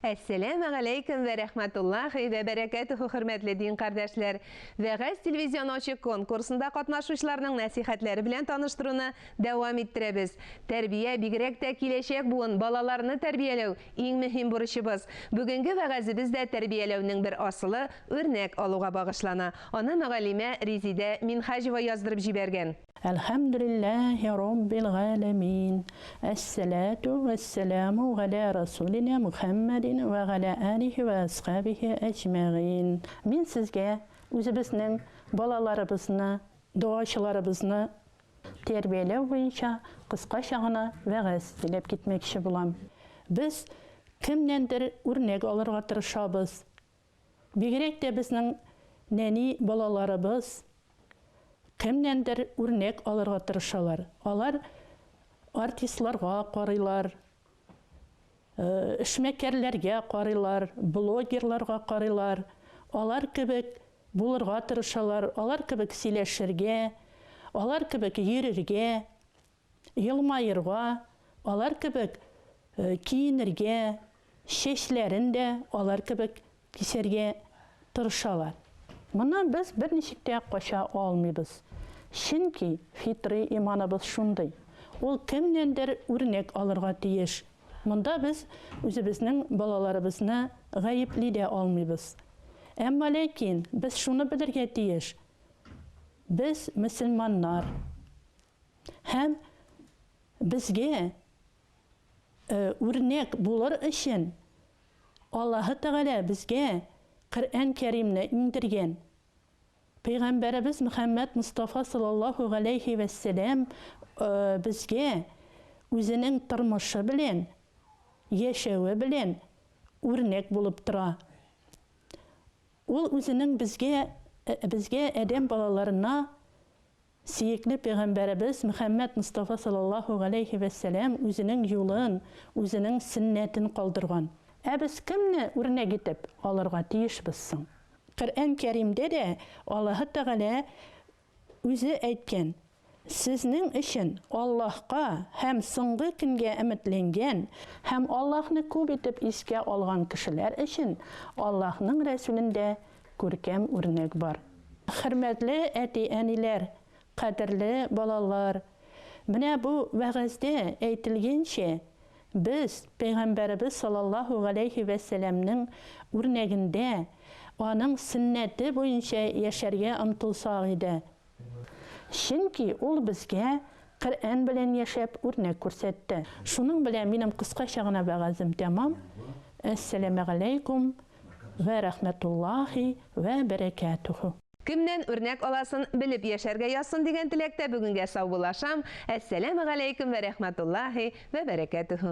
Әссәләмә галәйкем вә рәхмәтуллахи вә бәрәкәтүһү, хөрмәтле дин кардәшләр! Вәгазь телевизион ачык конкурсында катнашучыларның нәсыйхәтләре белән таныштыруны дәвам иттерәбез. Тәрбия, бигрәк тә киләчәк буын, балаларны тәрбияләү, иң мөһим бурычыбыз. Бүгенге вәгазебез дә тәрбияләүнең бер асылы, үрнәк алуга багышлана. Аны мөгаллимә Резидә Минһаҗева яздырып җибәргән. Әлхәмдүлилләһи роббил галәмин, әссәләтү вәссәламү галә расулинә Мухәммәдин вә галә алихи вә асхабихи әҗмәгыйн. Мин сезгә үзебезнең балаларыбызны, догачыларыбызны тәрбияләү буенча кыскача гына вәгазь сөйләп китмәкче булам. Без кемнәндер үрнәк алырга тырышабыз. Бигрәк тә безнең нәни балаларыбыз кемнәндер үрнәк алырга тырышалар. Алар артистларга карыйлар, эшмәкәрләргә карыйлар, блогерларга карыйлар. Алар кебек булырга тырышалар, алар кебек сөйләшергә, алар кебек йөрергә. Елмаерга, алар кебек киенергә, чәчләрен дә алар кебек кисәргә тырышалар. Моннан без берничек тә кача алмыйбыз. Чөнки фитрый иманыбыз шундый. Ул кемнәндер үрнәк алырга тиеш. Монда без үзебезнең балаларыбызны гаепли дә алмыйбыз. Әмма ләкин без шуны белергә тиеш, без мөселманнар. Һәм безгә үрнәк булыр өчен Аллаһы Тәгалә безгә Коръән Кәримне иңдергән. Пәйгамбәребез Мөхәммәд Мостафа саллаллаһу галәйһи вәссәлам безгә үзенең тормышы белән, яшәве белән үрнәк булып тора. Ул үзенең безгә, безгә адәм балаларына Сөекле пәйгамбәребез Мөхәммәд Мостафа саллаллаһу галәйһи вә сәлам үзенең юлын, үзенең сөннәтен калдырган. Ә без кемне үрнәк итеп алырга тиешбез соң? Коръән Кәримдә дә Аллаһы Тәгалә үзе әйткән, Сезнең өчен Аллаһка һәм соңгы көнгә өметләнгән һәм Аллаһны күп итеп искә алган кешеләр өчен Аллаһның Рәсүлендә күркәм үрнәк бар. Хөрмәтле әти-әниләр, кадерле балалар! Менә бу вәгазьдә әйтелгәнчә, без Пәйгамбәребез саллаллаһу галәйһи вә сәләмнең үрнәгендә, аның сөннәте буенча яшәргә омтылсак иде. Чөнки ул безгә Коръән белән яшәп үрнәк күрсәтте. Шуның белән минем кыскача гына вәгазем тәмам. Әссәламегаләйкүм вә рәхмәтуллаһи вә бәрәкәтүһү. Кемнән үрнәк аласын белеп яшәргә язсын дигән теләктә бүгенгә саубуллашам. Әссәламегаләйкүм вә рәхмәтуллаһи вә бәрәкәтүһү.